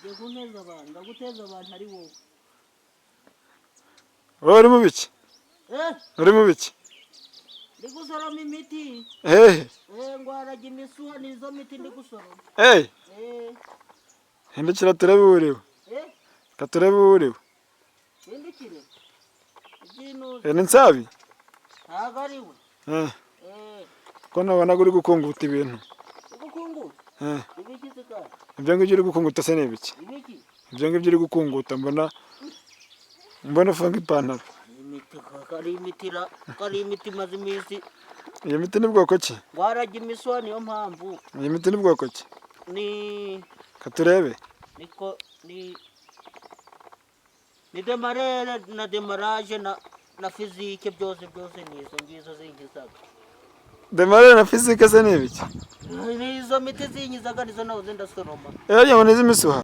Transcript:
Ugiye kunteza abantu, ndaguteza abantu ari wowe. Wowe uri mu biki? Eh. Uri mu biki? Ndi gusoroma imiti. Hehe? Eh, ngwaraga imisuha, nizo miti ndi gusoroma. Hey. Eh. Hindukira turebe uwo uriwe. Eh. Reka turebe uwo uriwe. Hindukire iby'inuze. Eh, ni Nsabi? Ntabwo ari we. Eh. Eh. Ko nabonaga uri gukunguta ibintu. Ubukungu. Eh. Ibiki se kandi? Ibyo ngibyo uri gukunguta se ni ibiki? Ibiki? Ibyo ngibyo uri gukunguta, mbona ufunga ipantaro. Imiti, kari imiti ra, kari imiti imaze iminsi. Iyi miti ni bwoko ki? Ngwaraga imisuha, niyo mpamvu. Iyi miti ni bwoko ki? Ni Reka turebe. Niko ni démarreur na démarrage na physique, byose byose ni izo ngizo zinkizaga. Démarreur na physique se ni ibiki? Ni izo miti zinkizaga, nizo nahoze ndasoroma. Eh, ngo ni iz'imisuha.